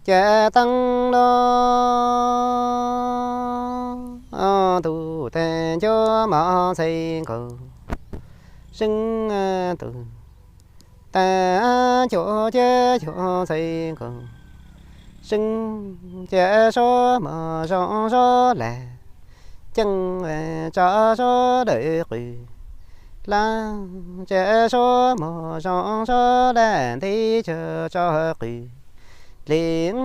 cev teeb los, ntuj tag ncuab mov ntxhee nkaus, seeb ntuj tag ncuab cev cuag ntxhee nkaus, seeb cev suab mos zoo suab lag, ceeb tso suab lawm qws, lag cev suab mos zoo suab lag, nteb cuag tso qws, dlig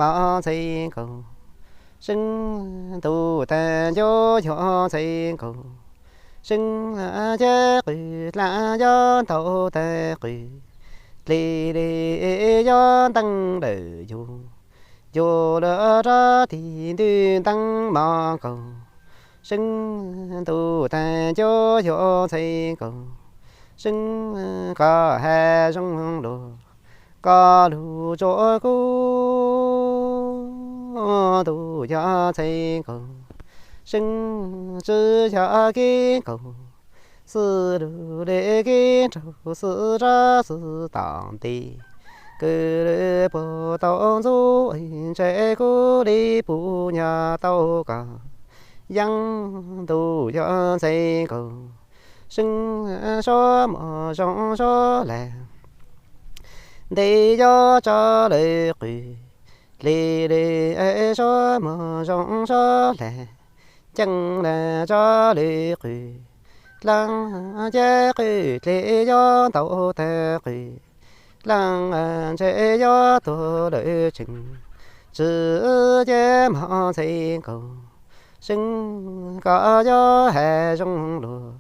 mov ntxhee nkaus, seeb ntuj tag ncuab cuag ntxhee nkaus, seeb cev qws dlag yob ntau tag qws, dlig dlig yob nteej lawm yug, yug lawm rab tig ntwj nteeb mov nkaus, seeb ntuj tag ncuab cuag ntxhee nkaus, seeb koj hais zoo luag, koj lug tsuav kub, ntuj yog ntxhee nkaus, seeb tsi yog kev nkaus, xwb lug le kev nraug xwb rov xwb tom ntej, kws lawv puag tau ntxub ntshe kuv li puj nyog tau koj, yeej ntuj yog ntxhee nkaus, seeb suab mos zoo suab lag, nteb yob tso lawm qws, dlig dlig suab mos zoo suab lag, ceeb lag tso lawm qws, lag cev qws dlig yob ntau tag qws, lag ntshe yob tuag lawm tsees, tsi cev mov ntxhee nkaus, seeb koj yog hais zoo luag,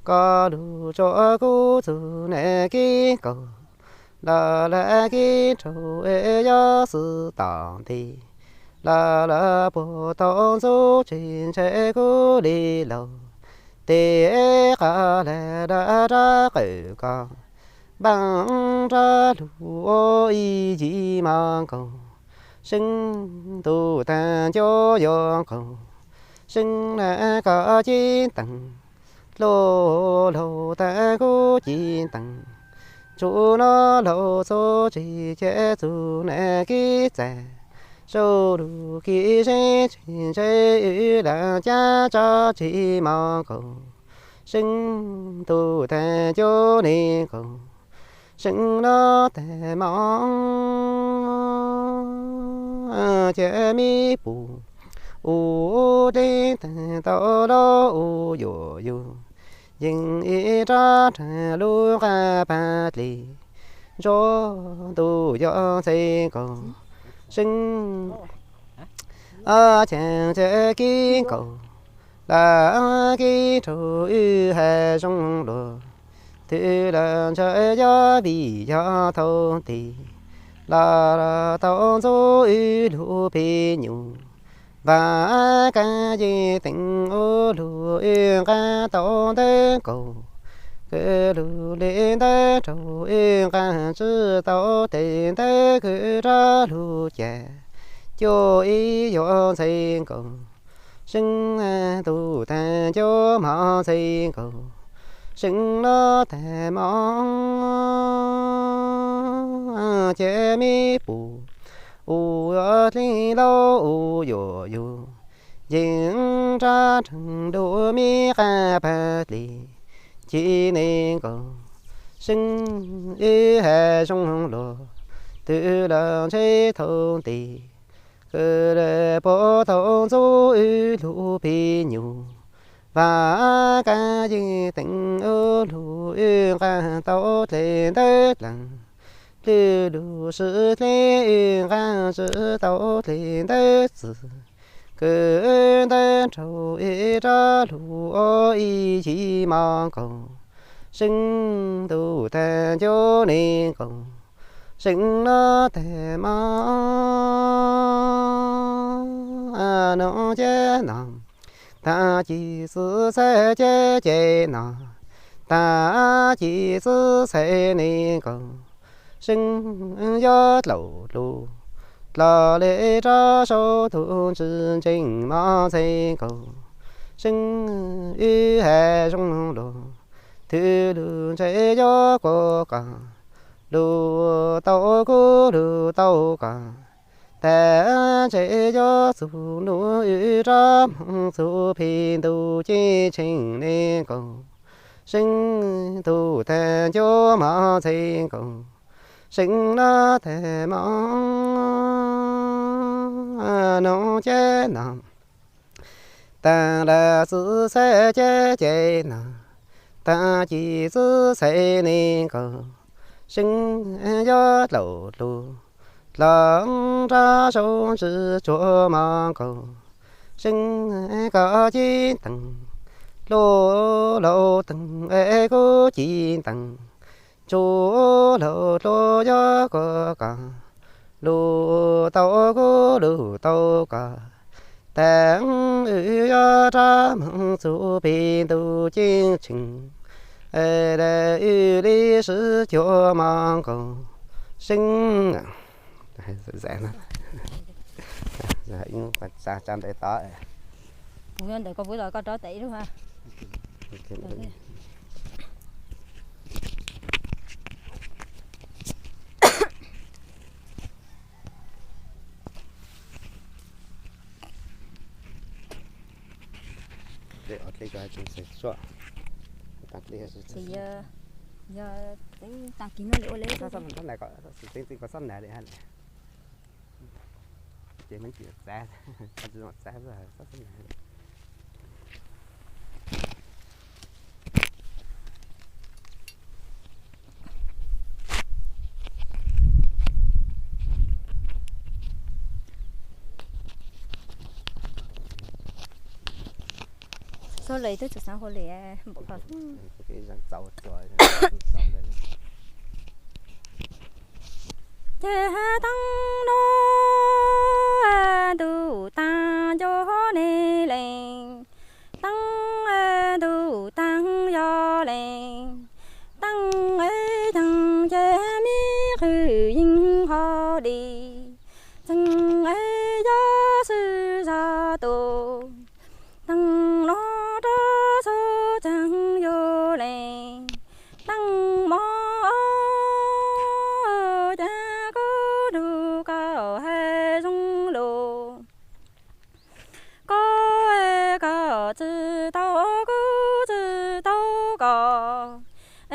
koj lug tsuav kub txug nam kev nkaus, los lawm kev nraug yob xwb tom ntej, los lawv puag tau ntxub tsis ntshe kuv li laus, tes qas lag rov rab qawm koj, npaaj rab lug ua ib yim mov nkaus, seeb ntuj tag ncuab yuav nkaus, seeb lam koj cev teem, luag laug tag kuv cev teem, tsuj no laug txuj tsis cev txug nam kev txag, sau lug kev zeeb tsis ntshe wb lam cab tso tsis mov nkaus, seeb ntuj tag ncuab ne nkaus, seeb no tag mov ces me pum u dlev tag tau lub u yuam yug, yeej ib rab rhawv lub nqaj pag dlig, ntsuab ntuj yog ntxhee nkaus, seeb ob cev ces kev nkaus, lam kev nraug wb hais zoo luag, twb lam ntshaw yob vim yog thaum ntej, los tau ntxub wb lub phi nyuj, vam kab yeej teem ua lug wb nqaj tau ntawv nkaus, kws lug le ntawv raug wb nqaj tsi tau tes ntawv kws rov lug cas, cuaj ib yuav ntxhee nkaus, seeb ntuj tag ncuab mov ntxhee nkaus, seeb no tag mov ces me pum u dlev lub u yuam yug, yeej rab rhawv lub me nqaj pag dlig, ci ne nkaus, seeb wb hais zoo luag, twb lam ntshe thaum ntej, kws puag thaum ntxub wb lub phi nyuj, vam kab yeej teem ua lug wb nqaj tau dle ntawv dlaag, lwj lug sib dle wb nqaj tsi tau dle ntawv txwv, kws ntawv raug wb rov lug ua ib yim mov nkaus, seeb ntuj tag ncuab ne nkaus, seeb no tag mov no ces no, tag ci xwb xaiv ces ces no, tag ci xwb xaiv ne nkaus, seeb yuav dlaum lug, dlom le rov sau tug ntsis ntseeg mov ntxhee nkaus, seeb wb hais zoo luag, twb lug ntshe yuav kuas koj, lug tau kuv lug tau koj, tag ntshe yuav txug nub wb rov moog txug phi ntuj ceeb tsheej li nkaus. Seeb ntuj tag ncuab mov ntxhe nkaus, seeb nab tag mov nub ces no. Taag lawm txwv xaiv ces ces no, taag ci txwv xaiv li nkaus, seeb yuav dlaus lug dlov rab saub ntsws tsuag mov nkaus, seeb koj ci teeg, luj laug teeg es kuv ci teeg, ntsuj laug dluab yuav kuas koj, luj tau kuv luj tau koj, tag wb yuav rov moog txug phi ntuj ceeb tsheej, wb li sib cuag mov nkaus, seeb tsa ntawm tod. Kuv yuav ntawm koj pub los koj rov tes ib lub ha. Ces yog, yog tag kis no li ua li. Txhob ntxeev txim koj xob nag li hab. Ces me ntsis txav, txav, txav, txav. Xav li twb tsis xav hu li npaum ko. Ces teeb no ntuj taag ncuab ne leej, teeb ntuj taag yog leej, teeb es ceeb ces me qwj yeej ho di, txheej es yog swb zog tus, teeb no rov txug txheej yug leej, teeb mov ces kuv nrug koj hais zoo lug. Koj es koj tsi tau kuv tsi tau koj,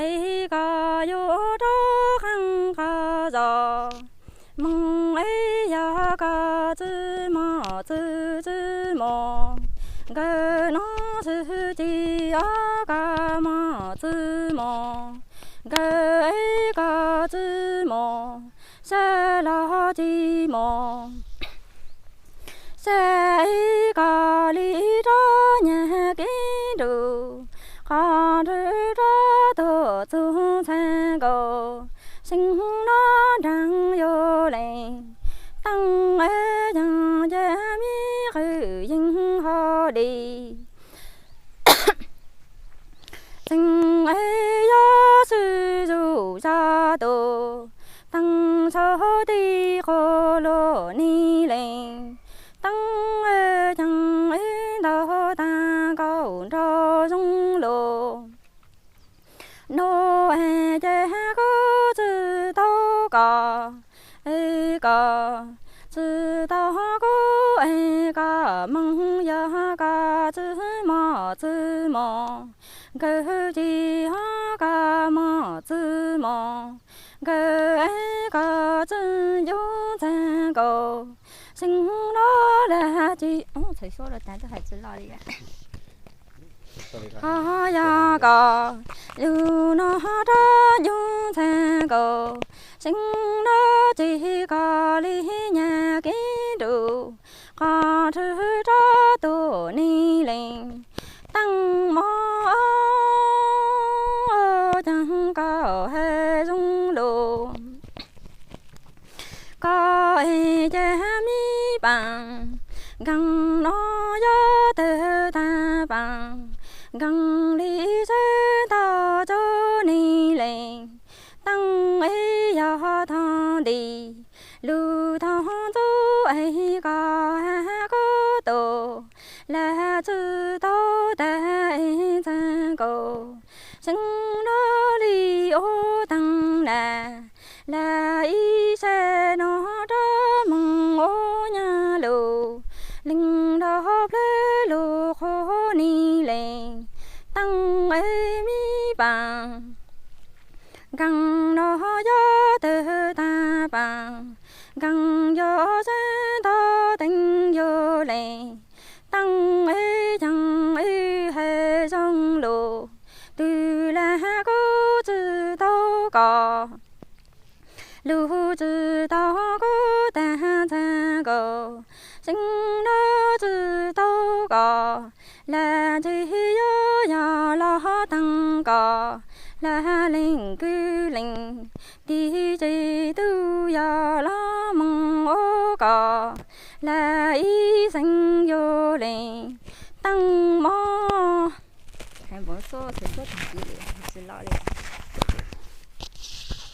es koj yuav rov qeej qhov zog. Moog es yog koj tsi moog tsi tsi moog, nkawd nov swb ci os koj moog tsi moog, nkawd es koj tsi moog, sab log ci moog. Sab es koj li rov nyag kev nrug, qhov nrug rov tuaj txug ntxhab nkaus, seeb no nraag yug leej, teeb es ceeb ces me qwj yeej ho di, txheej es yog swb zuj zog tus, teeb saum tib qub lug ni leej, teeb es ceeb es ntau taag nkaus nraug zoo lug. Nub es ces kuv tsi tau koj, es koj tsi tau kuv, es koj moog yog koj tsi moog tsi moog, nkawd ci os koj moog tsi moog, nkawd es koj tsi yug ntxhab nkaus, seeb no lag ci, txhais suab rau tas twb hais tsi loj li. Ho yog koj yug no rov yug ntxhab nkaus, seeb no ces koj li nyag kev nrug, qhov nrug rov tuaj ni leej, teeb mov ces koj hais zoo lug. Koj es ces me paam, nkeeg no yog tawg taag paam, nkeeg li sab ntau tsaug ni leej, teeb es yog tog nti, lug tog ntxub es koj hab kuv tus, lag tsi tau tag es ntxhab nkaus, seeb no li ua taag nag, lag ib sab no rov moog ua Keeb no yog tawg tag paam, keeb yuav sab ntog teeb yuav le, teeb wb ceeb wb hais zoo lus, twg lag kuj tsi tau koj, lus tsi tau kuj tag txag nkaus, seev no tsi tau koj, lag ntsig yuav yog los teeb koj, lag leej kwv leej tij tsev tub yog los moog ua koj, lag ib xeem yuav le teeb mob. Hais npaum no xwb, tsis los li.